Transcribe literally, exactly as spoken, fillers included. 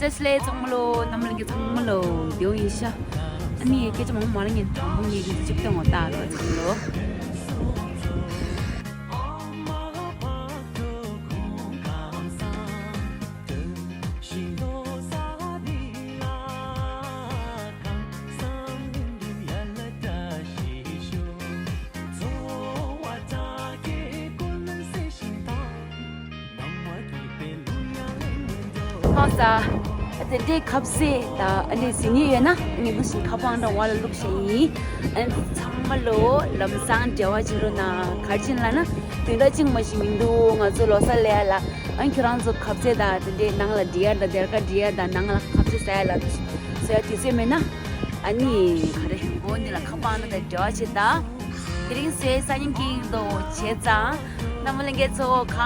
ལེ་ཚང་མ་ལོ། རྣམ་པ་ལྷན་རྒྱས་ཚང་མ་ལོ། དེའོ་ཡིན་ཤག་ཨ་ནི་སྐད་ཆ་མང་པོ་མ་ལ་ཉན་དང་པོ་ངས་ཀྱི་ཅིག་སྟོན་འོ་ད་རོ་ཚང་མ་ལོ། ཧང་ས། དེ་འདྲའི་ཁ་ཟས་དང་ཨ་འདྲའི་ཟིན་ཉེ་ཡོད་ན་ངས་འདུག་ཞིང་ཁ་པང་འདྲ་བ་ལ་བླུགས་ཤིག་ཡིན། ཨ་ཚང་མ་ལོ་ལམ་སང་འབྲེལ་བ་བྱེད་རོགས་གནང་། གར་ཕྱིན་ལ་ན་དུས་འདྲ་གཅིག་མ་ཞིག་མི་འདུག་ང་ཚོ་ལོ་གསར་ལས་ཡ་ལ་ཨ་ཁྱོད་རང་ཚོ་ཁ་ཟས་དང་དེ་འདྲའི་ནང་ལ་འགྲིག་ཡ་དང་སྡེར་ཁ་འགྲིག་ཡ་དང་ནང་ལ་ཁ་ཟས་ཟ་ཡ་ལ་ཟ་ཡ་དུས་ཚོད་མེད་ན་ཨ་ནི་ག་རེ་འོ་འདི་ལ་ཁ་པང་འདྲ་དང་འབྲེལ་བ་བྱེད་དང་། དེ་རིང་སོས་ས་ཉིན་གྱི་འདོ་བྱས་ཙང་རྣམ་པ་ལྷན་རྒྱས་ཚོ་གང་